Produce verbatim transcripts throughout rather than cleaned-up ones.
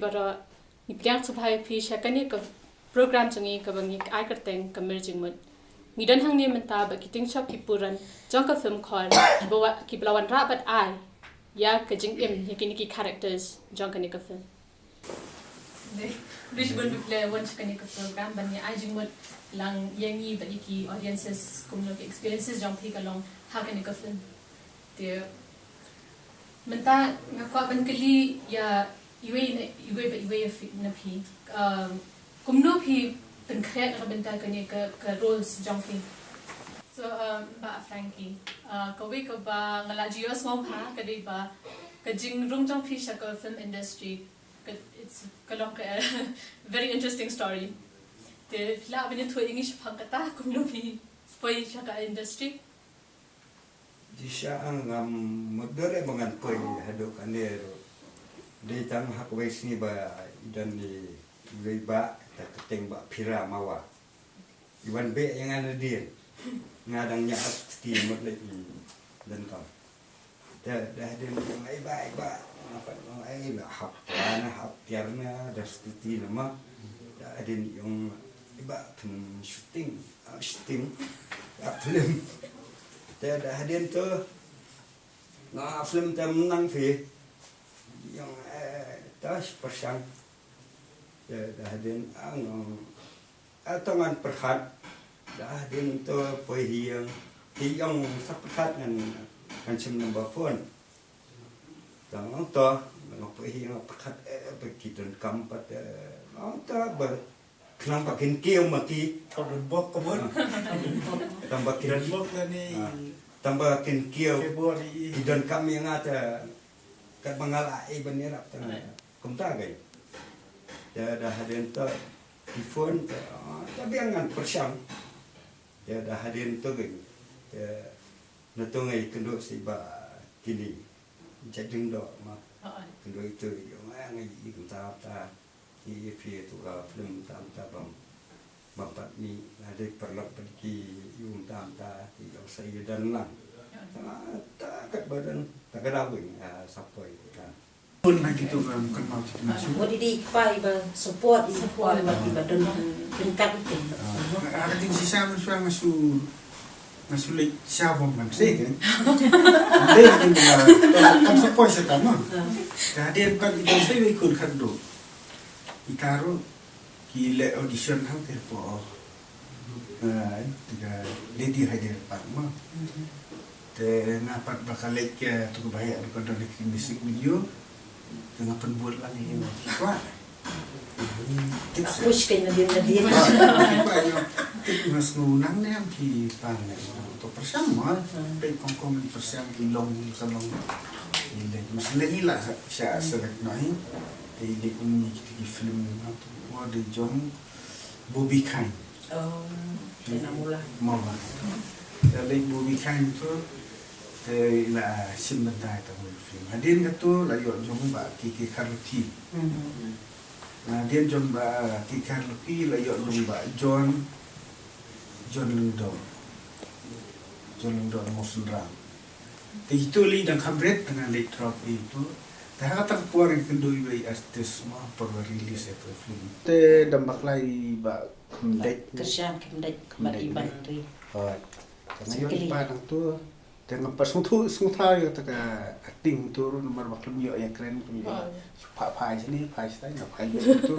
Baroh, ngi pdiang sngewbha ïa phi sha kane ka program jong ngi kaba ngi ai kyrteng Ka Mir Jingmut. Ngi don hangne mynta bad ki tyngshop ki puran jong ka film Khor kiba wa-, kiba la wanrah bad ai ïa ka jingim ïa kine ki characters jong kane ka film. Dei, dei shibun ba phi la wan sha kane ka program ban ïa ai jingmut lang ïa ngi bad ïa ki audiences kumno ki experiences jong phi ka long ha kane ka film. Te mynta nga kwah ban kylli ïa iwei na iwei bad iwei na phi. Um, kumno phi pynkhreh na ka bynta kane ka, ka roles jong phi? So, um, Bah Frankie, uh, kawei kaba nga la ju ïohsngew bha ka dei ba ka jingrung jong phi sha ka film industry ka, it's, ka long ka very interesting story. Te phi lah ban ïathuh ïa ngi shaphang kata kumno phi poi sha ka industry? Shisha ngam mutdur ba ngan poi haduh kane ruh. Dei tang ha kawei sngi ba i don i, iwei i bah, kata ka kyrteng Bah Phira Mawa. I wan beh ïa nga nadien. Nga dang ñiah kti mut leit donkam. Da, da hadien i ong, "Ai bah, ai bah." Nga pat ong, "Ai, la hap tiar na, hap tiar na, da sdang kti na ma." Da hadien i ong, "Ai bah, phin shooting, ah, shooting. Ah, film." Te da hadien to nga film te mynta phi. I ong, "Eh, ta shi pyrshang." Te da hadien, ah, nga ong, "Ah, to ngan pyrkhat." Da hadien to poi hi ïa nga. Te i ong, "Sa pyrkhat ngan, ngan shim number phone." Tang to, nga poi hi nga pyrkhat, eh, ba ki donkam pat, eh, nga ong ta ba khnang ba kin kiew ma ki. Tang don bok ka bun. Ah. Tang ba kin, don bok la ni, ah, tang ba kin kiew. February. Ki donkam ïa nga ta, kat ba nga la ai ban ïarap ta. Right. Kumta kai. Te da hadien to ki phone te, ah, ta biang ngan pyrshang. Te da hadien to kai. Te na to ngai kynduh si ba kini. Jading doh ma. Oh, oh. Kynduh itu, i ong, "Ngai i kumta ta. Ki phi tu ka film ta ta bam." Bam pat ni, na dei paralok pat ki i um ta ta, ki ong sa i don lang. Oh. Ta, ta kat badan, ta ka dawing, ah, sa poi ta. Pun lagi tu, um, kan mau kita masuk. Wat i dei i kpa iba support, i support, iba, iba don ryngkat ïa ki. Ah, ah, ka jingshisha mynshwa nga shu, nga shu leit sha bom kan sdei kan. Dei kan, ah, kan support sha ta ma. Ah. Ka dei kan i don sdei wei kun khat do. Ita ruh ki leh audition hangte hapoh. Ah, te ka Lady Hyderabad ma. Mhm. Te nga pat ba ka leit ka tu ka ba heh ruh ka don ki music video. Te nga pynbud lang ïa nga ki kwah. Tip seh. Push ka nadien nadien. Ki kwah ïa nga. Tip nga sngew nang ne em ki pan ne. To pyrshang ma. Hmm. Peit kong kong ki pyrshang ki long ka long. Ki leit. Mas leit ïa la sha, sha select noh hi. Te leit kum ni ki, ki film. Wa de jong Bobby Kine. Oh, te na mula. Mula. Te leit Bobby Kine tu, te la shim bynta ïa ta film. Hadien katu la ïoh jong Bah K K Kharlukhi. Mhm. Hadien jong Bah K K Kharlukhi la ïoh jong Bah John, John Lyngdoh. John Lyngdoh Mawsynram. Te itu lei dang kham bret te nga leit drop ïa itu. Te ha kata ka por nga kynduh ïa i artist ma por ba release ïa ka film. Te dang bakla i Bah Khymdeit. Kyrshan Khymdeit. Khymdeit. Bad i Bah Henry. Hooid. Te nga ïoh i Bah nangtu. Te ngam pat sngewthuh, sngewthuh ïa kata ka acting tu ruh namar ba khlem ïoh ïakren, khlem ïoh. Hooid. Phah phai shane, phai shatai, nga phai ïa tu.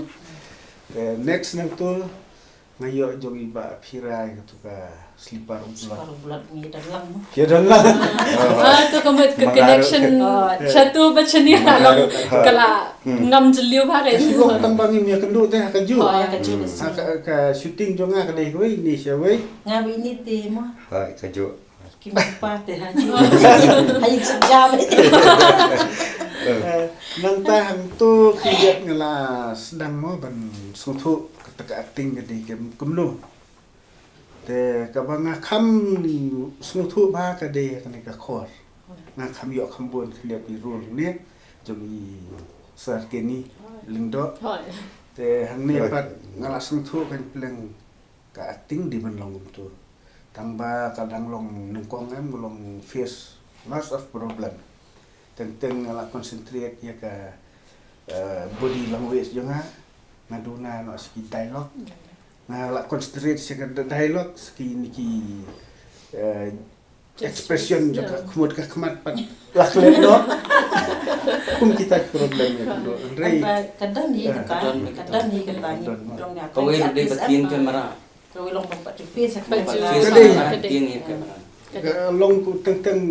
Te next nangtu. Nga ïoh jong i Bah Phira ïa katu ka Slipar U Blot. Slipar U Blot ngi don lang. Ki don lang. Ah, tu ka mut ka connection. Oh. Shatu bad shane ha long ka la ngam jylliew bha ka. Ka shu long tang ba ngim ïakynduh te ha kajuh. Oh, ha kajuh. Ha ka, ka shooting jong nga ka dei kawei, ine shawei. Nga ba ine te mo. Ha kajuh. Ki mut pa te ha ju. Ha ju jam. Eh, nangta hangtu khyndiat nga la sdang mo ban sngewthuh kata ka acting ka dei kum, kumno. Te kaba nga kham sngewthuh bha ka dei kane ka Khor. Nga kham ïoh kham bun khyndiat i role ne jong i Sir Kenny Lyngdoh. Te hangne pat nga la sngewthuh kan pleng ka acting dei ban long kumtu. Tang ba ka dang long nyngkong em, long face lots of problem. Teng teng nga la concentrate ïa ka Uh, body language jong nga, nga duna noh sa ki dialogue. Nga la concentrate sa ka dialogue, sa ki ni ki uh, expression jong ka khmut ka khmat pat la klet noh. Kum kita ki problem ïa ka dor. Hynrei ka don hi kata, ka don hi kata. Kawei ruh dei ba tien kamera. Kawei long ba pat face ka face kamera. Ka long ku teng teng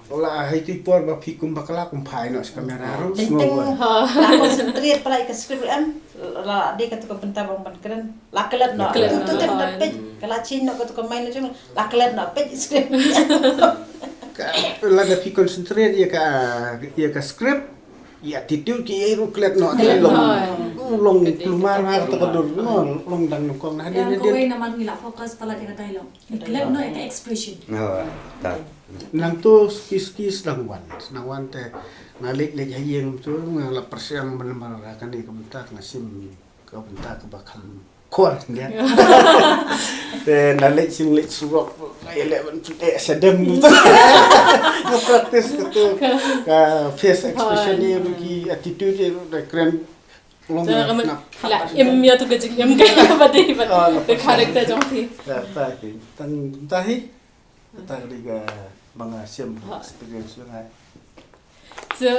la hai tu por ba phi kum bakla kum phai noh sa kamera ruh. Teng teng la concentrate pala ka script em. La dei ka tu ka bynta ba ban kren. La klet noh. Tu tu teng da peit ka la chin noh ka tu ka main la jong. La klet noh peit script. Lada phi concentrate ïa ka ïa ka script, ïa attitude ki ïa ruh klet noh. Long long plumar mar ta ka dur noh, long dang nyngkong na hadien. Kawei namar ngi la focus palat ïa ka dialogue. Klet noh ïa ka expression. Nangtu ski ski sdang wan, sdang wan te nga leit leit ha ïing tu nga la pyrshang ban namar kane ka bynta nga sim ka bynta kaba kham khor ndia. Te na leit sing leit surok ka ïa leh ban tu te sadem tu. Ka practice ka tu ka face expression ni ki attitude ni da kren long la im ïa tu ka jing im ka ba dei ba ka character jong phi. Ta ki tang ta hi ta ka dei ka ba nga sim experience nga. So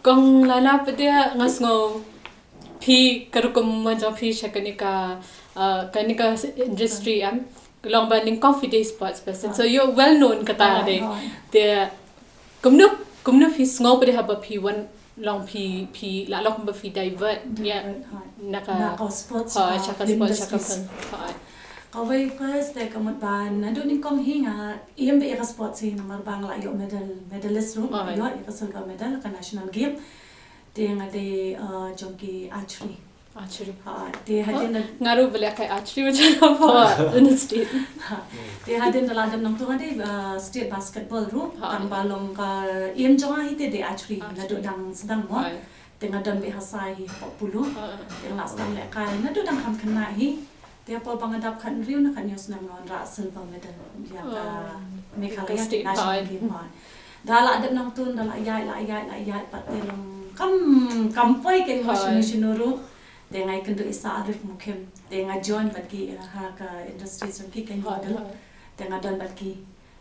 kong Lala, pat nga sngew phi ka rukom wan jong phi sha kane ka kane ka industry em, long ba nyngkong phi dei sports person, so you're well known kata dei. Te kumno kumno phi sngew pat haba phi wan long phi phi la long ba phi divert ïa na ka sports, sha ka sports, sha ka film. Kawei first te ka mut ba naduh nyngkong hi nga im ba ïa ka sports hi namar ba nga la ïoh medal, medalist ruh, ïoh ïa ka silver medal ka national game. Te nga dei jong ki archery. Archery. Te hadien nga ruh ba leh kai archery macam apa in the state. Te hadien da la dep nangtu nga dei state basketball ruh, tang ba long ka im jong nga hi te dei archery naduh dang sdang mo. Te nga don beit ha Sai hi ha Pulu. Te nga la sdang leh kai naduh dang kham khynnah hi. Te hapoh ba nga dap khathynriew ne khathynñiew snem nga wanrah silver medal ïa ka Meghalaya State National Game. Da la dep nangtu da la ïaid la ïaid la ïaid pat te long kam kam poi kein mo shano shano ruh. Te nga ïakynduh ïa Sir Arif Mukim te nga join bad ki ha ka industry jong ki kein model. Te nga don bad ki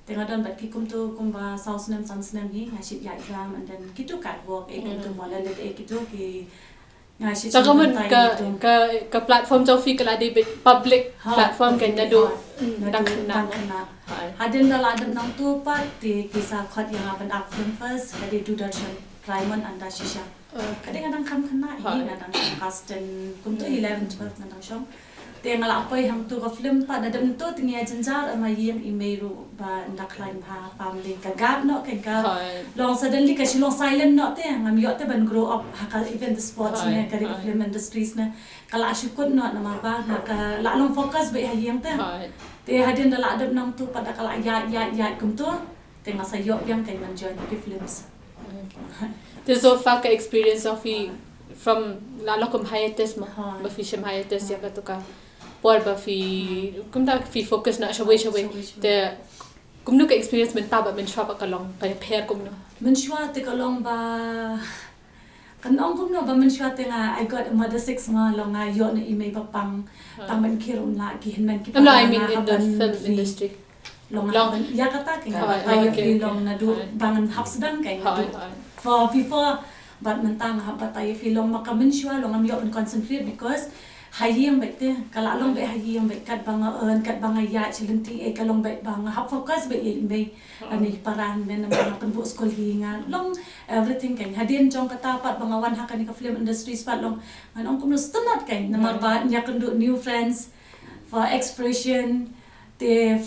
Te nga don bad ki kumtu kumba saw snem san snem hi nga shit ïa exam and then kitu catwalk eh kumtu mo leh leh eh kitu ki nga shit. Ka ka ka platform jong phi ka la dei beit public platform kein naduh dang khynnah. Hadien da la dep nangtu pat te ki sa khot ïa nga ban act film first ka dei Doordarshan, Raymond Anda Shisha. Ka dei nga dang kham khynnah hi nga dang shong class ten kumtu eleven twelve nga dang shong. Te nga la poi hangtu ka film pat da dep nangtu te ngi ïa jynjar ma ïing i mei ruh ba nda khlaiñ bha family ka gap noh kein ka long suddenly ka shu long silent noh te ngam ïoh te ban grow up ha ka even the sports ne ka film industries ne ka la shu kut noh namar ba nga ka la long focus beit ha ïing te. Te hadien da la dep nangtu pat da ka la ïaid ïaid ïaid kumtu. Te nga sa ïoh biang kein ban join ki films. Te so far ka experience of phi from la long kum hiatus ma ba phi shim hiatus ïa katu ka por ba phi kumta phi focus na shawei shawei te kumno ka experience mynta bad mynshuwa ba ka long ka pher kumno? Mynshuwa te ka long ba kan ong kumno ba mynshuwa te nga I got a mother six ma long nga ïoh na i mei ba pang tang ban khie ruh la ki hynmen ki pang. No, I mean in the film industry. Long hap ïa kata kein nga batai ïa film long naduh ba ngan hap sdang kein naduh for before bad mynta nga hap batai ïa film long ma ka mynshuwa long ngam ïoh ban concentrate because ha ïing beit te ka la long beit ha ïing beit katba nga earn katba nga ïaid sha lynti eh ka long beit ba nga hap focus beit ïa i mei lane i para hynmen namar nga pynbuh skul hi nga long everything kein hadien jong kata pat ba nga wan ha kane ka film industry pat long ngan ong kumno sngewtynnat kein namar ba ïakynduh new friends for expression. Te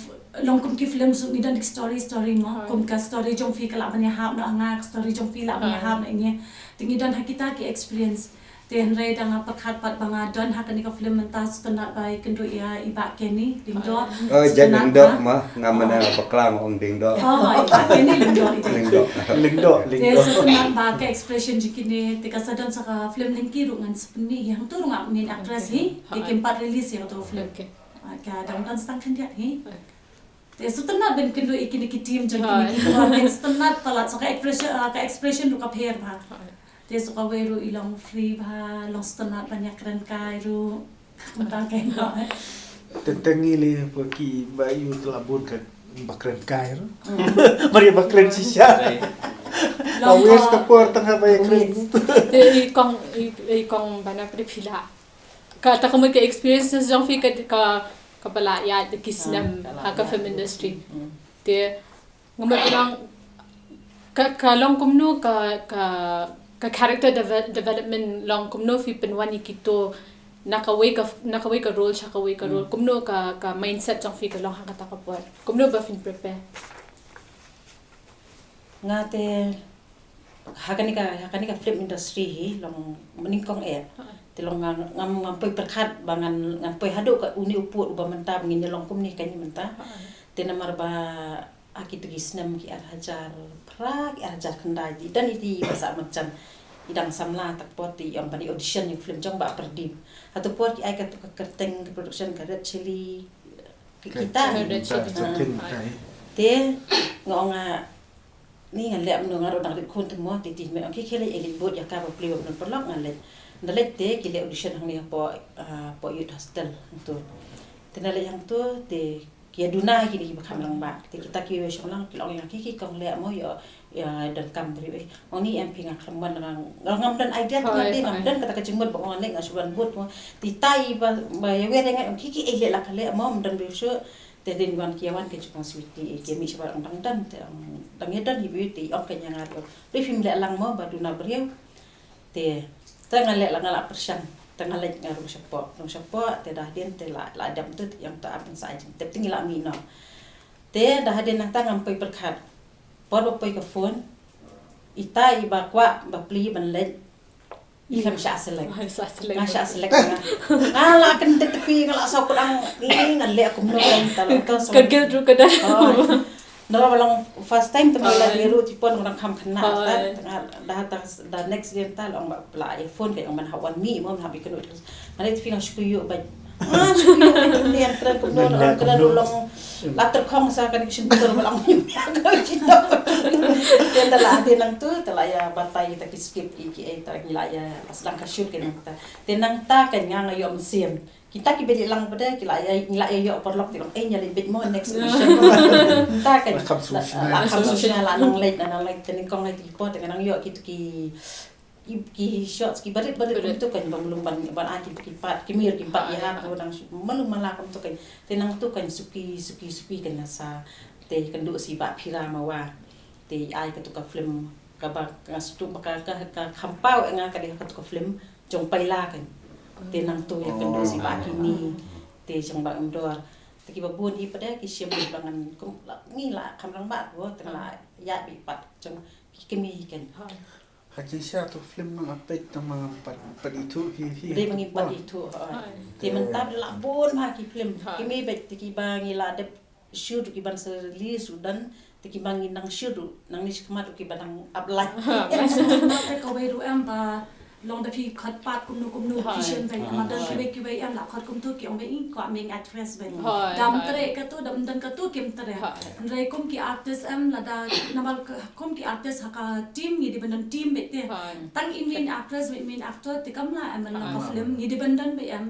long kum ki film su ngi don ki story story mo kum ka story jong phi ka lah ban ïahap na nga ka story jong phi lah ban ïahap na ngi te ngi don ha kita ki experience. Te hynrei da nga pyrkhat pat ba nga don ha kane ka film mynta sngewtynnat ba ïakynduh ïa i Bah Kenny Lyngdoh. Oh, Jack Lyngdoh ma nga mynta bakla nga ong Lyngdoh. Oh, i Bah Kenny Lyngdoh i Lyngdoh. Lyngdoh. Te sngewtynnat ba ka expression jong kine te ka sa don sa ka film Lyngki ruh ngan sa pynmih hi hangtu ruh nga main actress hi. Te kim pat release ïa katu film. Ka dang don stang khyndiat hi. Te sngewtynnat ban kynduh ïa kine ki team jong kine ki kor te sngewtynnat palat sa ka expression ka expression ruh ka pher bha. Te sa kawei ruh i long free bha, long sngewtynnat ban ïakren kai ruh. Kumta kein noh. Teng teng ngi leh ba ki ba ïoh te la bun ka ba kren kai ruh. Ba ïa ba kren shisha. Long ba wes ka por tang ba ïa kren. Te i kong i, i kong bana pyrphila. Kata ka mut ka experiences jong phi ka ka ka ba la ïa de ki snem ha ka film industry. Te nga mut long ka ka long kumno ka ka ka character deve- development long kumno phi pynwan ïa kito na kawei ka na kawei ka role sha kawei ka role, kumno ka ka mindset jong phi ka long ha kata ka por, kumno ba phin prepare? Nga te ha kane ka ha kane ka film industry hi long mynnyngkong eh. Te long nga ngam ngam poi pyrkhat ba ngan ngan poi haduh ka une u pud uba mynta ba ngin ïa long kumne kane mynta. Te namar ba ha kito ki snem ki ar hajar phra ki ar hajar khyndai, i don iti ba sah marjan i dang samla, ta ka por te i ong ban ïa audition ïa ka film jong Bah Pyrdim. Hato por ki ai kato ka kyrteng ka production ka Red Chilli, ki- kita. Kita, kita, kita. Te nga ong nga ni ngan leh mano, nga ruh dang rit khun te mo, te te me ong ki khie leit, eh, leit bud ïa ka ba plie ba ban paralok, ngan leit. Nda leit te ki leh audition hangne hapoh, ah, hapoh youth hostel hangto. Te nda leit hangto te ki ïa duna ïa kine kiba kham rangbah. Te kita kiwei shong lang ki la ong ïa nga, ki ki kong leh mo, ïoh ïa donkam briew. Eh, ong ni em phi, nga khlem wan, nga ngam don idea te nga te ngam don kata ka jingmut ba ong nga leh, nga shu wan bud mo. Te tai ba ba ïa wer ïa nga, ong ki ki, eh, leh la ka leh mo, ym don briew shuh. Te dei wan ki ïa wan ki jingkong sweetie, eh, ki mih shabar, ong dang don, te ong dang ïa don hi briew, te ong ka ïa nga ruh, briew phim leh lang mo ba duna briew. Te te nga leh la, nga la pyrshang, te nga leit nga rung shapoh, rung shapoh, te da hadien te la la dep te ïa nga, te ap sa ai jingtip te ngi la mih noh. Te da hadien nangta ngam poi pyrkhat. Por ba poi ka phone, ita iba kwah ba plie ban leit, i khlem shah select. Nga shah select. Nga shah select nga. Nga la kyndit te phi, nga la shu kut ang, i ngan leh kumno kan, ta la to so. Ka guilt ruh ka don. Nda ba long first time te ba la ïa ruh, te pon ngan kham khynnah ta, da da da next day ta long ba la ïa phone ka ong man ha wan mi mo, man ha bi kynnoh. Nga leit te phi, nga shu kynnoh ba nga shu kynnoh ba ni an kren kumno, an kren ruh long la tyrkhong sa kane ka shyntur ba long ïa ka shyntur. Te te la hadien nangto te la ïa batai ta ki script, i ki ei ta ngi la ïa sdang ka shoot ka nangta. Te nangta ka nga nga ïoh mynsiem. Kita kiba dei lang pat de ki la ïa, ngi la ïa ïoh paralok, te long, eh, ngi ïa leit beit mo next audition. Mynta kan la kham sngewsih, la kham sngewsih, la nang leit, la nang leit, te nyngkong leit ki por te nga nang ïoh kito ki ki, ki shots kiba rit ba rit kumto kan, ba mlum ban ban ai ki, ki part, ki mir ki part ïa ha ko dang mlum mala kumto kan. Te nangto kan suki suki suki kan sa te kan duh si Bah Phira Mawa. Te ai kato ka film kaba nga sngewthuh ba ka ka ka kham paw ïa nga ka dei kato ka film Jong Paila kan. Te nangto ïa kynduh si Bah Kini, te jong Bah Imdor. Te kiba bun hi pat de ki shim ba ngan kum la ngi la kham rangbah ko te nga la ïa bi pat jong ki kmie hi kan. Ha jingshisha to film ngan peit tang ma ngam pat pat ithuh hi hi. Dei ma ngi pat ithuh. Te mynta la bun ma ki film. Ki mih beit te kiba ngi la dep shoot ruh kiban sa release ruh don, te kiba ngi nang shoot ruh nangne shakhmat ruh kiba dang ap lait. Te kawei ruh em ba long da phi khot part kumno kumno ki shem beit, ma don kiwei kiwei em la khot kumto ki ong beit ï kwah meng actress beit. Dam treh kato, dam don kato kim treh. Hynrei kum ki artist em lada namar kum ki artist ha ka team ngi dei ban don team beit te. Tang i main actress bad i main actor te kam lah em ban long ka film, ngi dei ban don bad em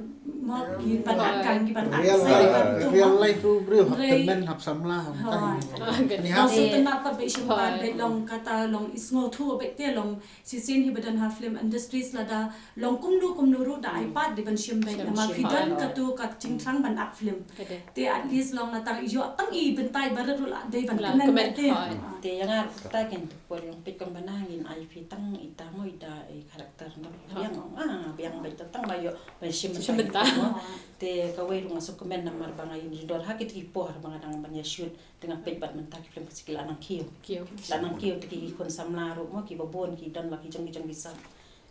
mo ngi ban act kan ngi ban act. Real life, real life ruh briew hap tymmen hap samla hap tai. Ngi hap sngewtynnat pat bad sngewbha bad long kata long i sngewthuh bad te long shisien hi ba don ha film industries lada long kumno kumno ruh da ai pat dei ban shim bad namar phi don katu ka jingthrang ban act film. Te at least long la tang ïoh tang i bynta i barit ruh la dei ban kmen te. Te ïa nga ruh kata kan tu por ïong peit kong bana ngin ai phi tang ita mo ita i character no biang ah biang beit tang ba ïoh ban shim bynta. Te kawei ruh nga sngewkmen namar ba nga ïoh dor ha kito ki por ba nga dang ban ïa shoot te nga peit bad mynta ki film ki la nang kiew. La nang kiew te ki khun samla ruh mo kiba bun ki don la ki jong ki jong ki sam.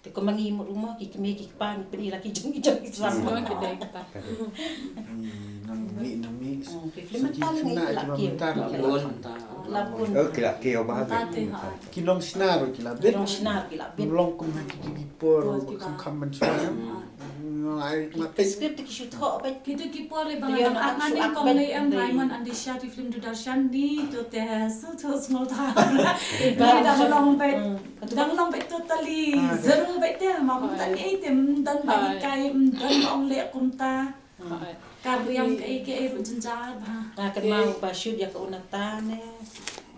Te kumba ngi mut ruh mo ki kmie ki kpa ngi pyni la ki jong ki jong ki sam. Nang mih nang mih. Ki film mynta la ngi la kiew. La bun. Oh, ki la kiew ba. Ki long shna ruh ki la bit. Ki long shna ruh ki la bit. Long kum ha ki ki por kham kham ban shuwa. Ai ma peit. Script ki shu thoh peit. Kita ki por le bang dang ak ngan ning kong le em Raymond andi sha ti film Doordarshan ni to te su to small ta. Ba dang long peit. Dang long peit totally zero peit te ma kum ta ei te dang ba kai dang long le kum ta. Ka riam ka ei ka ei ruh jynjar bha. Nga kynmaw ba shoot ïa ka Unata ne.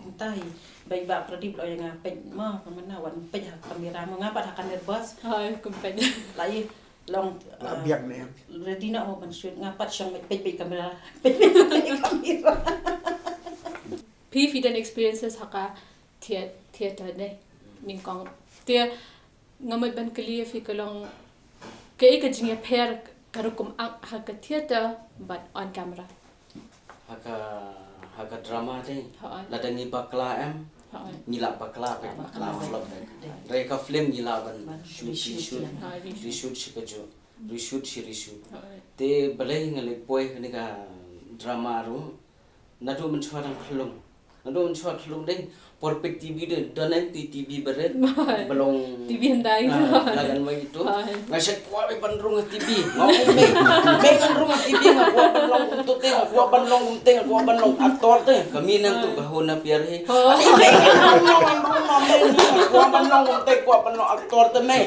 Mynta hi ba i Bah Pradip la ïa nga peit ma ka mana wan peit ha kamera ma nga pat ha ka nervous. Hoi kum peit. La i long la biang ne. Ready na o ban shoot nga pat shong peit peit kamera. Peit peit kamera. Phi phi don experiences ha ka thea- theater ne. Nyngkong te nga mut ban kylli ïa phi ka long kaei ka jingïapher ka rukom ak ha ka theater bad on camera. Ha ka ha ka drama te lada ngi bakla em ngi lah bakla peit bakla flop peit. Re ka film ngi lah ban shoot reshoot. Reshoot shi kajuh. Reshoot shi reshoot. Te balei nga leh poi kane ka drama ruh. Naduh mynshuwa dang khlung. Naduh mynshuwa khlung dei por peit TV dei don em ti TV barit. Ba long TV hyndai. Lagan mai itu. Nga shet kwah ban rung ha TV. Nga ong mei. Mei ngan rung ha TV nga kwah ban long kumto te nga kwah ban long kumte nga kwah ban long aktor te. Kami nang tu ka huna piar hi. Mei ngan rung ngan rung ngan mei nga kwah ban long kumte kwah ban long aktor te mei.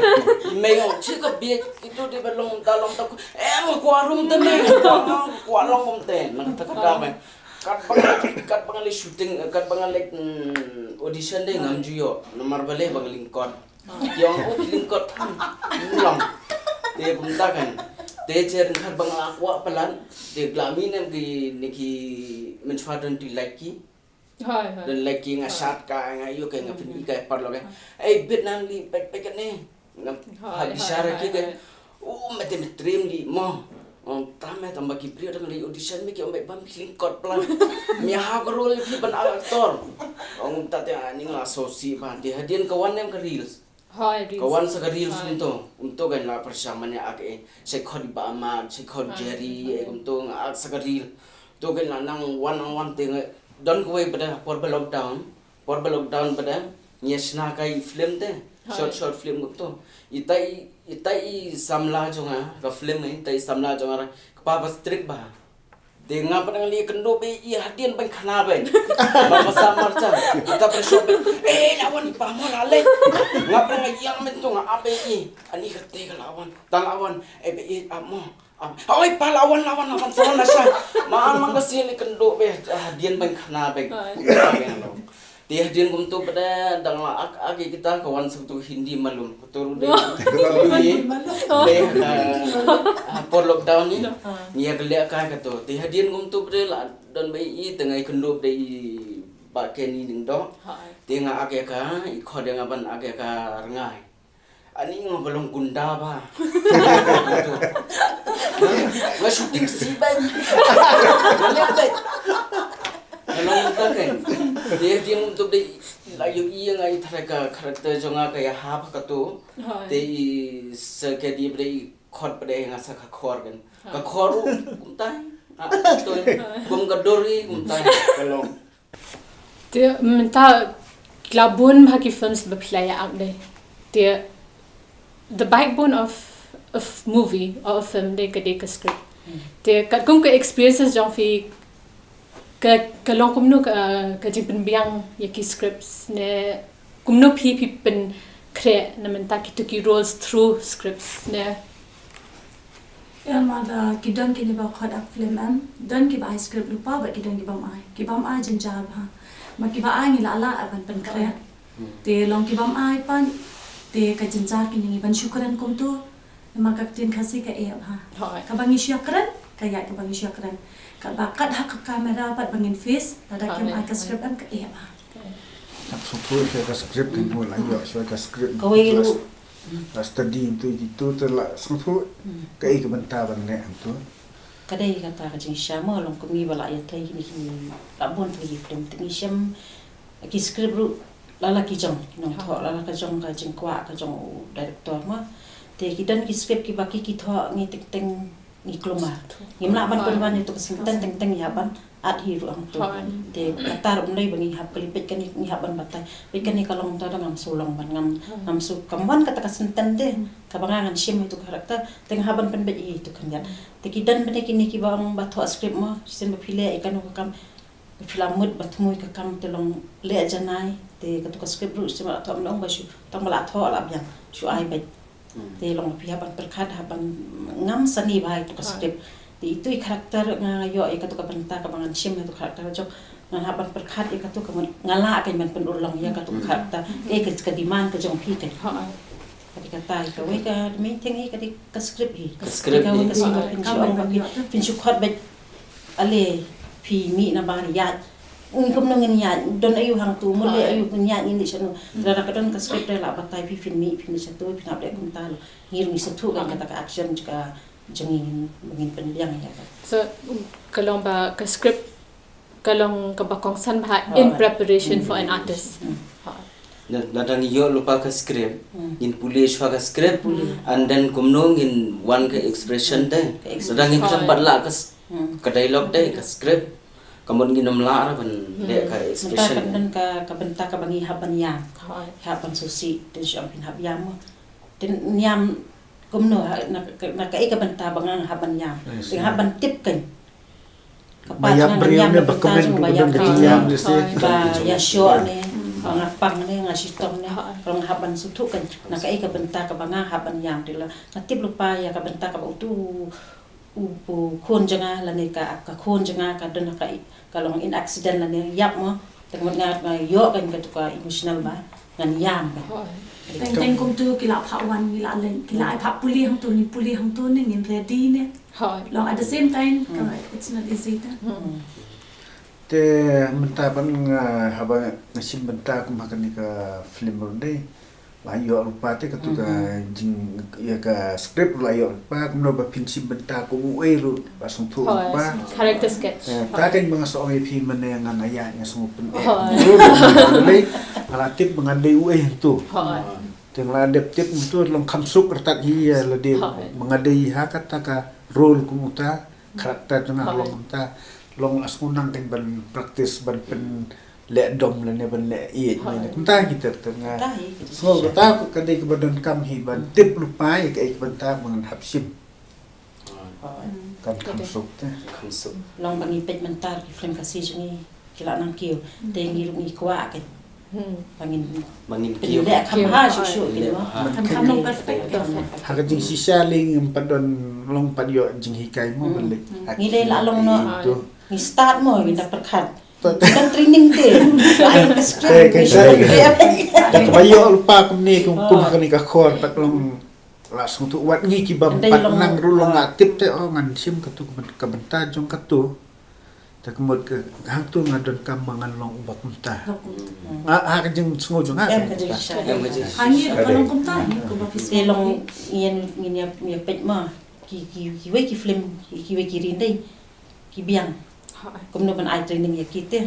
Mei ong chi ka biet itu dei ban long ta long ta. Em nga kwah rung te mei nga kwah long kumte nang ta ka mei. Kat ba nga kat ba nga leh shooting kat ba nga leh audition dei ngam ju ïoh namar balei ba nga lyngkot. Ïong u lyngkot tham. Long. Te kumta kan. Te cher kat ba nga kwah palat te glami nem ki ne ki mynshuwa don ti like ki. Don like ki nga shat ka nga ïoh ka nga pyn i ka par lo ka. Ei bit nan li pek pek ne. Ngam ha bishara ki ka. U mete me trim li mo. Ong tame tamba ki briew dang lei audition me ki ong bam ki lyngkot plan. Me ha ka role ki ban actor. Ong ta te ani nga so si ba te hadien ka wan nem ka reels. Ka wan sa ka reels kumto. Kumto kan la pyrshang mane ak e. Sai khot ba ma sai khot Jerry e kumto nga ak sa ka reel. To kan la nang wan nang wan te nga don ko wei bada por ba lockdown. Por ba lockdown bada ngi sna kai film te. Short short film kumto. Itai itai samla jonga ka film ni itai samla jonga ka pa ba strict ba. Te nga pa nang li kendo be i hadien ban khana be. Ba ba sa marcha. Kita ba shop be. Eh lawan pa mo la le. Nga pa nang yang men to nga abe i. Ani ka te ka lawan. Ta lawan e be i amo. Oi pa lawan lawan lawan sawan na sa. Ma mang ka sien ni kendo be hadien ban khana be. Te hadien kumto pede dang la ak ak kita ka wan satu Hindi malum. Kutu de. De por lockdown ni. Ni ya gele ka kato. Te hadien kumto pede la don be i tengai kendo be i ba ke ni ding do. Te nga ak ya ka i khod nga ban ak ya ka rngai. Ani nga ba long gunda ba. Nga shooting si ba. Nga liat ba. Nga long gunda kan. Te dia untuk de la yu i nga i thara ka character jong nga ka ya ha ba ka tu. Te i sa ka di ba de i khot ba de nga sa ka khor kan. Ka khor kumtai. Kumtai. Kum ka dori kumtai. Ka long. Te mynta la bun bha ki films ba phi la ïa act de. Te the backbone of a movie or a film de ka dei ka script. Te katkum ka experiences jong phi ka ka long kumno ka ka jingpynbiang ïa ki scripts ne kumno phi phi pynkhreh na mynta kito ki roles through scripts ne. Em ma da ki don kine ba khot ak film em don ki ba ai script lypa bad ki don ki bym ai ki bym ai jynjar bha. Ma ki ba ai ngi la lah ban pynkhreh. Te long ki bym ai pat te ka jynjar kine ngi ban shu kren kumto. Namar ka ktien Khasi ka eh bha. Ka ba ngi shu kren ka ïaid ka ba ngi shu kren. Ka ba kat ha ka kamera pat ba ngin face lada kim ai ka script em ka eh bha. Sngewthuh sha ka script kan mo la ïoh sha ka script. Kawei ruh. La study tu itu tu la sngewthuh. Kaei ka bynta ban leh tu. Ka dei kata ka jingshisha mo long kumne ba la ïa thei kine ki la bun thei ki film te ngi shem ki script ruh la la ki jong ki nongthoh la la ka jong ka jingkwah ka jong u director mo. Te ki don ki script ki ba ki ki thoh ngi teng teng ngi klumar. Ngim lah ban pynwan ïa tu ka senten teng teng ïa ban at hi ruh hangtu. Te kata ruh ym dei ba ngi hap kali peit kane ngi hap ban batai. Peit kane ka long ta da ngam shu long ban ngam ngam shu kam wan kata ka senten te. Kaba nga ngan shim ïa tu ka character te nga hap ban pynbeit ïa tu khyndiat. Te ki don bynta kine kiba ong ba thoh script mo shisien ba phi leh ïa kano ka kam. Phi la mut ba thmu ïa ka kam te long leh janai te katu ka script ruh shisien ba la thoh ym ong ba shu tang ba la thoh la biang shu ai beit. Te long phi hap ban pyrkhat hap ban ngam sani bha ïa tu ka script. Te itu i character nga ïoh ïa katu ka bynta kaba ngan shim ïa tu character jong ngan hap ban pyrkhat ïa katu ka mut nga lah kein ban pynurlong ïa katu ka character. Ka ka demand ka jong phi kein. Ka dei kata ïa kawei ka main thing hi ka dei ka script hi. Ka script ka wei hi. Ka script phin shu ong ba phin shu khot beit. Ale phi mih na bar ïaid. Ngi kumno ngin ïaid don ayu hangtu mule ayu ngin ïaid ngin dei shano. Lada ka don ka script la batai phi phin mih phin dei shatu phin hap dei kumta lo. Ngi rung satu kan kata ka action ka jong ngin ngin pynbiang ïa ka. So ka long ba ka script ka long kaba kongsan bha in preparation for an artist. Na na dang ïoh lypa ka script ngin pule shwa ka script and then kumno ngin wan ka expression te. Na dang ngin khlem bat la ka ka dialogue te ka script ka mut ngin ym lah ra ban leh ka expression. Mynta ka ka ka bynta kaba ngi hap ban ïam. Hap ban susi te shong phin hap ïam. Te ïam kumno na ka ka bynta ba nga hap ban ïam. Te hap ban tip kan. Ka ba ïap briew ne ba kmen ba ïap briew ne ba ïa shoh ne ba nga pang ne nga shitom ne. Ka long hap ban suthu kan na ka ka bynta kaba nga hap ban ïam te la nga tip lypa ïa ka bynta kaba utu u pu khun jong nga lane ka ka khun jong nga ka don ka ka long in accident lane ïap mo. Te nga nga ïoh kan ka tu ka emotional ba ngan ïam kan. Teng teng kum tu ki la phah wan ki la leng ki la ai phah pule hangtu ngin pule hangtu ne ngin ready ne. Long at the same time ka it's not easy ta. Te mynta ban nga haba nga shim bynta kum ha kane ka film ruh dei la ïoh lypa te katu ka jing ïa ka script la ïoh lypa kumno ba phin shim bynta kum uei ruh ba sngewthuh lypa. Character sketch. Ta kan ba nga sa ong ïa phi mynne ngan ïa nga sngewpyn. Nga la tip ba ngan dei uei hangtu. Te nga la dep tip hangtu long kham suk rtat hi ïa lade ba nga dei ha kata ka role kum uta. Character jong nga long kumta long la sngew nang kan ban practice ban pynleh dom lane ban leh ïeit ne kumta ki ter ter nga. Sngew kata ka dei kaba donkam hi ban tip lypa ïa kaei ka bynta ba ngan hap shim. Kan kham suk te. Long ba ngi peit mynta ki film Khasi jong ngi. Ki la nang kiew te ngi ruh ngi kwah kein. Ba ngin ba ngin kiew leh kham bha shuh shuh kein. Kham kham long perfect. Ha ka jingshisha lei ngim pat don long pat ïoh jinghikai mo ban leh. Ngi dei la long noh. Ngi start mo ngi da pyrkhat. Ngi dang training te. Ai ka script ngi shu leh. Da kaba ïoh lypa kumne kum kum ha kane ka khor pat long la sngewthuh wat ngi ki bym pat nang ruh long nga tip te o ngan shim katu ka bynta jong katu. Te ka mut ka hangtu nga donkam ba ngan long uba kumta. Nga ha ka jingsngew jong nga ka kumta. Ha ngi ruh ka long kumta ngi kumba phi. Te long ïa ngin ïa peit ma ki ki kiwei ki film kiwei ki ri ndei ki biang. Kumno ban ai training ïa ki te.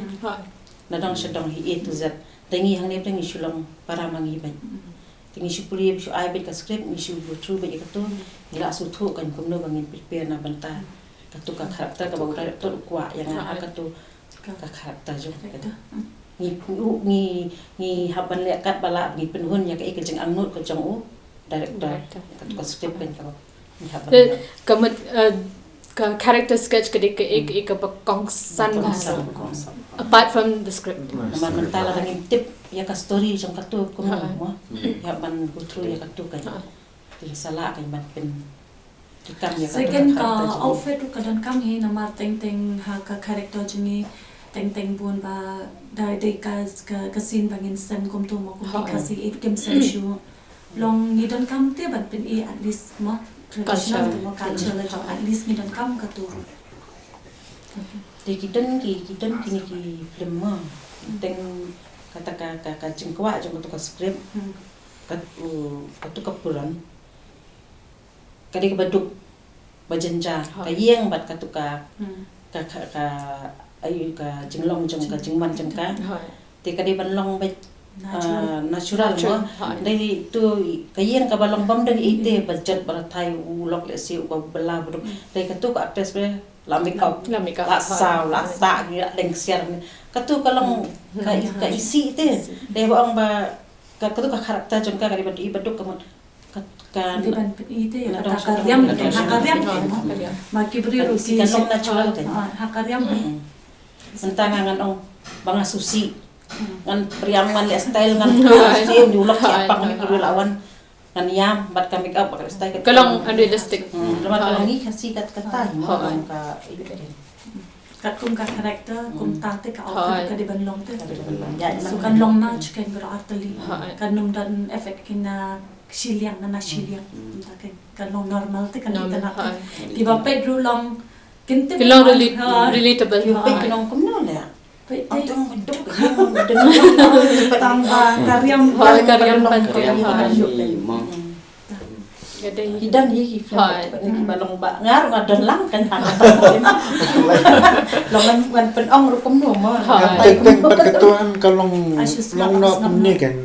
Na dang sha dang hi A to Z. Te ngi hangne te ngi shu long para ma ngi beit. Te ngi shu pule shu ai beit ka script ngi shu go through beit ïa katu. Ngi la shu thoh kan kumno ba ngin prepare na bynta. Katu ka character kaba u director u kwah ïa nga ha katu ka character jong kata. Ngi ngi ngi hap ban leh kat ba lah ngi pynhun ïa ka i ka jingangnud ka jong u director. Katu ka script kan kaba ngi hap ban leh. Ka mut ka character sketch ka dei ka i ka i kaba kongsan. Apart from the script. Namar mynta la ngim tip ïa ka story jong katu kumno mo. Ïa ban go through ïa katu kan. Te sa lah kan ban pyn Second ka outfit ruh ka donkam hi namar teng teng ha ka character jong ngi teng teng bun ba da dei ka ka scene ba ngin sem kumtu mo kumtu ka si it kim sem shu long ngi donkam te ban pyn i at least mo traditional te mo culture la jong at least ngi donkam katu ruh. Te ki don ki ki don kine ki film mo teng kata ka ka jingkwah jong katu ka script katu ka puran. Ka dei kaba duk ba jynjar ka ïeng bad katu ka ka ka ayu ka jinglong jong ka jingman jong ka. Te ka dei ban long bad Ah, natural mo. Dei tu ka ïing kaba long bam dei ite ba jot ba thai u lok lehse uba bela ba duk. Dei katu ka actress ba la make up. La make up. La saw, la sah, la deng siar. Katu ka long ka ka isi te. Dei ba ong ba ka katu ka character jong ka ka dei ba dei ba duk ka mut. Ka ka Dei ban pyni te ka ta ka riam ka riam. Ma ki briew ruh ki ka long natural te. Ha ka riam. Mynta nga ngan ong ba nga susi. Ngan priam ngan leh style ngan susi ni ulok ki apang ni ki briew lawan. Ngan ïam bad ka make up bad ka style ka long unrealistic. Lama ka long ni ka si ka kata ni ma ka Katkum ka character kumta te ka outfit ka dei ban long te. So kan long na chicken bro arteli. Kan nym don effect kina shiliang na shiliang. Kumta kan long normal te kan ita na te. Kiba peit ruh long Kynti ki long relatable. Ki peit ki long kumno le. Peit te. Tang ba duk ka ïing ba duk. Tang ba ka riam ka riam ban ka riam ban. Ki don hi ki film ba ni ki ba long ba nga ruh nga don lang kan ha. Long ngan ngan pynong ruh kumno mo. Teng teng pat ka tuan ka long long no kumne kan.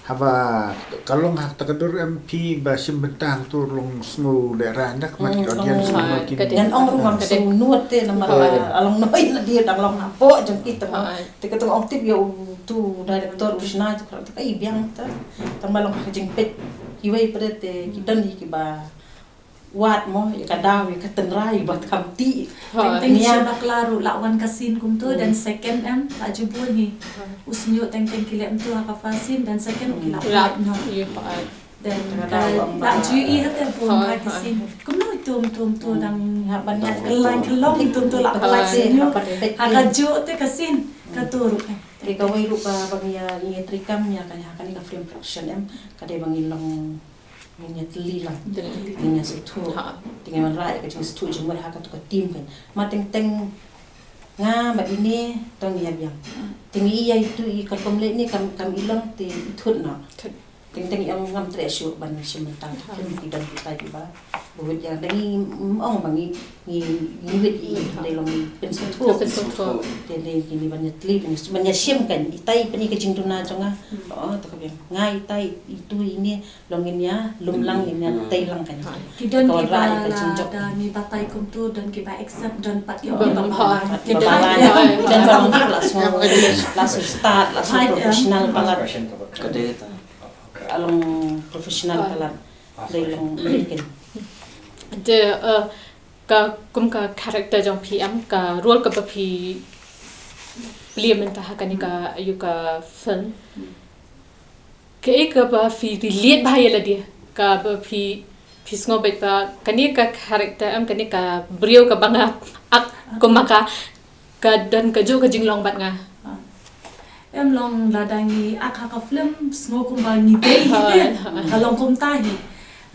Haba ka long ha kata ka dur em phi ba shim bynta hangtu long sngew lehrain da khmat ki audience ma ki. Ngan ong ruh ngam sngew nud te namar a long noi la dei dang long hapoh jong ki te. Te kata ong tip ïa utu director u shna tu ka i biang te. Tang ba long ha ka jingpeit kiwei pat te ki don hi kiba wad mo ïa ka daw ïa ka tynrai bad kam ti. Teng teng sha bakla ruh la wan ka scene kumto dan second em la ju bun hi. U sñiuh teng teng ki leh kumto ha ka first scene dan second ki la wad no. Dan ka la ju i ha te bun ha ka scene. Kumno tum tum to dang ha ban ïa ka line ka long tum to la ka line sñiuh. Ha ka ju te ka scene ka to ruh. Te kawei ruh ka ba ngi ïa ngi ïa treikam ïa ka ïa ka ni ka film production em ka dei ba ngi long Ngin ïa tylli lang. Ngin ïa sngewthuh. Te ngin wanrah ïa ka jingsngewthuh jingmut ha katu ka team kan. Ma teng teng nga ma ine to ngi ïa biang. Te ngi ïa itu i ka kum leh ni kam kam i long te i thut noh. Teng teng i ong ngam treh shuh ban shim bynta. Te ngi don kita kiba. Buwit ïa dang ngi ong ma ngi ngi ngi wit i dei long pynsngewthuh. Te dei kini ban ïa tylli ban ïa shim kan. Itai pyni ka jingduna jong nga. Oh to ka biang. Nga itai itu ine Long ngin ïa lum lang ngin ïa tei lang kan. Ki don kiba la da ngi batai kumtu don kiba accept don pat ïa kiba la. Kiba la don ba long la so la so start la so professional palat. Ka dei ta. Along professional palat. Dei long kin. De eh, ka kum ka character jong phi em ka role kaba phi play mynta ha kane ka ayu ka film. Kaei kaba phi relate bha ïa lade kaba phi phi sngew beit ba kane ka character em kane ka briew kaba nga ak kumba ka ka don ka juh ka jinglong bad nga. Em long lada ngi ak ha ka film sngew kumba ngi dei hi te ka long kumta hi.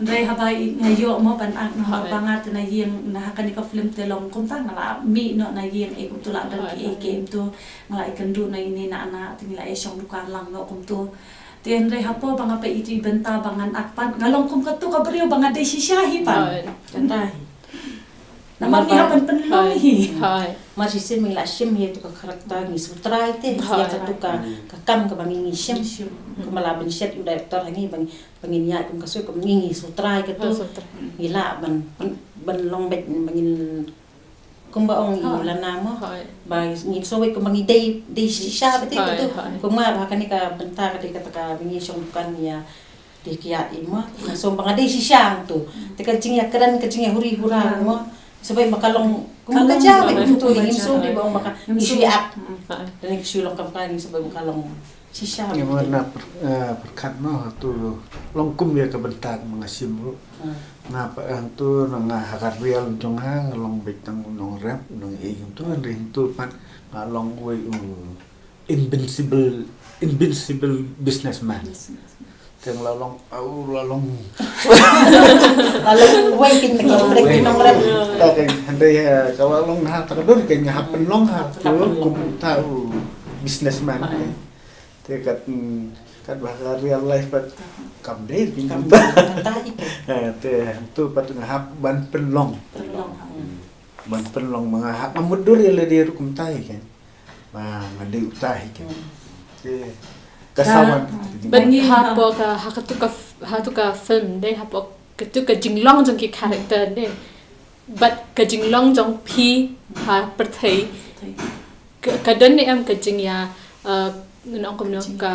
Hynrei haba nga ïoh mo ban ak na ba nga te na ïing na ha kane ka film te long kumta nga la mih noh na ïing ei kumtu la don ki ei ki ei kumtu nga la ïakynduh na ine na na te ngi la ïashong dukan lang noh kumtu. Te hynrei hapoh ba nga peit ïa ki bynta ba ngan ak pat nga long kum katu ka briew ba nga dei shisha hi pat. Kata hi. Namar ngi hap ban pynlong hi. Mar shisien ngi la shim hi tu ka character ngi shu try te ïa katu ka ka kam kaba ngi ngi shim. Kumba la ban shet u director ha ngi ba ngi ba ngin ïaid kum ka sui kum ngi ngi shu try katu. Ngi lah ban ban long beit ba ngin Kumba ong i lana mo ba ngi sngewbha kumba ngi dei dei shisha beit katu. Kumba ba kane ka bynta ka dei kata ka ba ngi shong dukan ïa dei kiad i mo. Nga sngewbha nga dei shisha tu. Te ka jingïakren ka jingïahuri hura mo. Sngewbha ba ka long kumba ka jia beit tu ngi sngewbha ba ong ba ka ngi shu ïa. Dan ngi shu long ka ba ngi sngewbha ba ka long. Shisha. Ngi mut na pyrkhat noh tu long kum ïa ka bynta ma nga shim ruh. Nga pat hangtu na nga ha ka rial jong nga nga long beit tang u nongrep u nongei hangtu hynrei hangtu pat nga long uwei u invincible invincible businessman. Te nga la long au la long la long uwei kin ki nongrep. Hynrei ka la long ha ta ka dur kin nga hap pynlong ha tu kum ta u businessman. Te kat kat ba ka real life pat kam dei kin kam dei. Te tu pat nga hap ban pynlong ban pynlong ma nga hap nga mutdur ïa lade ruh kumta hi kan. Ma nga dei uta hi kan. Te Ka sawan. Ban ha po ka ha ka tu ka ha tu ka film de ha po ka tu ka jinglong jong ki character de. But ka jinglong jong phi ha pyrthei ka don ne em ka jingya nong kumno ka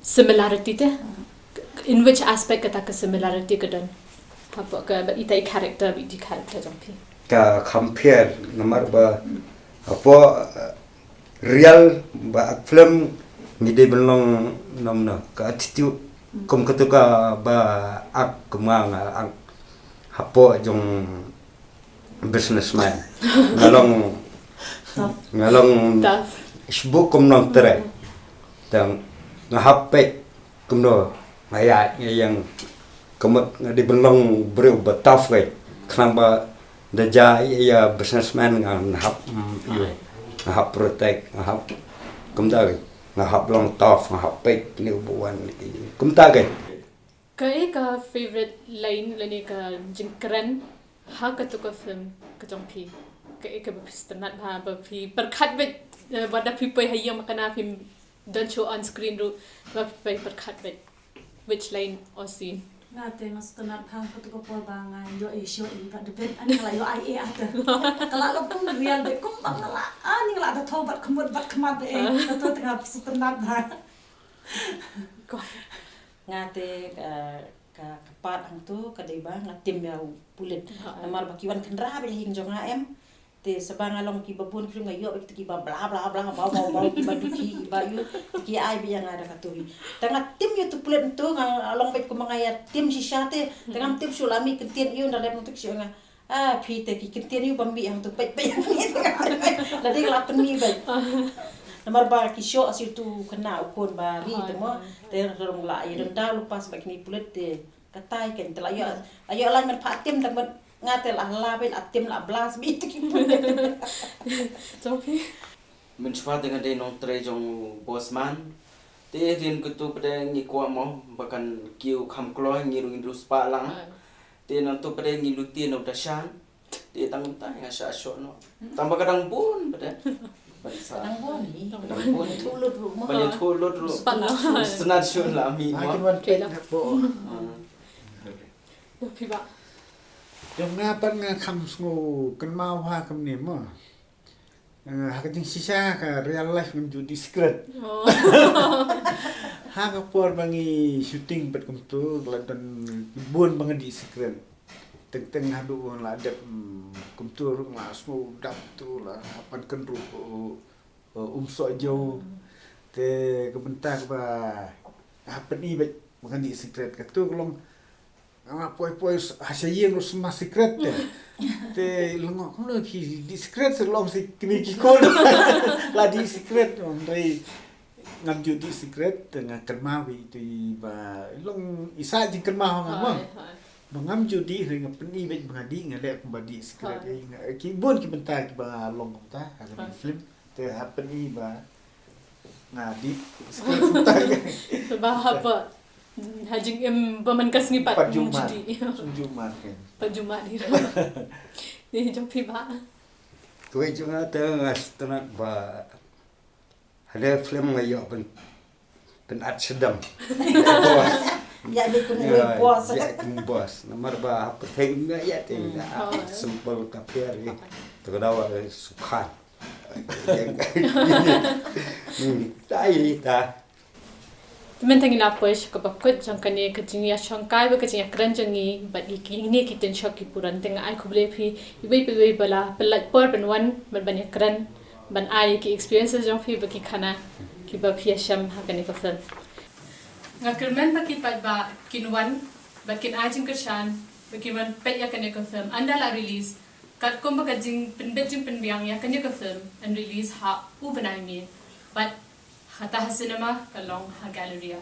similarity te. In which aspect kata ka similarity ka don ha po ka ba ita i character ba ita i character jong phi? Ka compare namar ba ha po real ba ak film ngi dei ban long nom na ka attitude kum ka tu ka ba ak kum nga ak ha po jong businessman nga long nga long sbu kum nong tere tang nga hap pek kumno nga ya nga yang kumut nga dei ban long briew ba tough kai khnang ba da ja ya businessman nga hap nga hap protect nga hap kumta nga hap long tough nga hap pek ni buan kumta kai. Ka e ka favorite line lane ka jingkren ha ka tu ka film ka jong phi? Ka e ka ba phi sngewtynnat ba ba phi pyrkhat bad ba da phi poi ha ïing ma kana phi don show on screen ruh ba phi pyrkhat bad which line or scene? Nga te nga sngewtynnat ba ka tu ka por ba nga ïoh i show in ka debate ani la ïoh ai e ata ka la lo kum real de kum ba nga la ani la da tho bad kmut bad kmat de e ka tu te nga sngewtynnat ba. Nga te ka ka ka part hangtu ka dei ba nga tim ïa u pulit. Namar ba ki wan khynra ba ïa hing jong nga em. Te saba nga long ki ba bun ki nga ïoh ba ki ba bla bla bla ba ba ba ki ba duki ki ba yu ki ai ba ïa nga da ka tu hi. Te nga tim ïa tu pulit tu nga long ba kum nga ïa tim shisha te te ngam tim shu la mi kyntien ïa u da lem tu ki shu nga. Ah, phi te ki kyntien ïa u ba mih hangtu peit peit. La dei la pynmih beit. Namar ba ki shoh sir tu kena u kon ba ri te mo. Te rong la ïa dang da lu pas ba kini pulit te katai ken te la ïa la ïa la men pha tim te mo nga te la la beit la tim la blas beit te ki pulit. Jong phi. Mynshuwa te nga dei nongtrei jong u boss man. Te rin kutu pde ngi kwah mo ba kan kiew kham kloi ngi rung indru spah lang. Te nang tu pde ngi luti no dashan. Te tang ta nga sha sho no. Tang ba ka dang bun pde. Ban sa. Dang bun ni. Dang bun. Thulut ruh mo. Ban ïa thulut ruh. Spah lang. Stunat shu la mi mo. Ai kin wan pek na po. Phi ba. Jong nga pat nga kham sngew kynmaw ha kam ni mo. Eh, ha ka jingshisha ka real life ngam ju dih sikret. Ha ka por ba ngi shooting bad kumtu la don bun ba nga dih sikret. Teng teng haduh ba la dep kumtu ruh la sngew dap tu la hapan kan ruh um soh jew. Te ka bynta ka ba hapan i bad ba nga dih sikret ka tu ka long Nga poi poi ha sha ïing ruh sma sikret te. Te lyngngoh kumno phi dih sikret se long si kini ki khun. La dih sikret hynrei ngam ju dih sikret te nga kynmaw ïa itu i ba long i sa jingkynmaw nga ma. Ba ngam ju dih hynrei nga pyni bad ba nga dih nga leh kumba dih sikret. Ki bun ki bynta kiba nga long kumta ha ka film. Te ha pyni ba nga dih sikret kumta. Ba haba Ha jingim ba man ka sngi pat. Pat jummat. Pat jummat kan. Pat jummat ni. Ni jong phi ba. Kawei jong nga te nga sngewtynnat ba hada film nga ïoh pyn pynat sdang. Boss. Ïa ni kun boss. Ïa kun boss. Namar ba ha pyrthei nga ïa te simple ka pher ni. To ka dawa sukhan. Tai ta. Te mynta ngi la poi sha kaba kut jong kane ka jingïashongkai bad ka jingïakren jong ngi bad ïa kine ki tynshop ki puran. Te nga ai khublei phi iwei pa iwei ba la pynlait por ban wan bad ban ïakren ban ai ïa ki experiences jong phi bad ki khana kiba phi ïashem ha kane ka film. Nga kyrmen ba ki paidbah kin wan bad kin ai jingkyrshan bad kin wan peit ïa kane ka film ynda la release. Katkum ba ka jingpynbit jingpynbiang ïa kane ka film yn release ha u bnai May bad hata ha cinema ka long ha Galleria.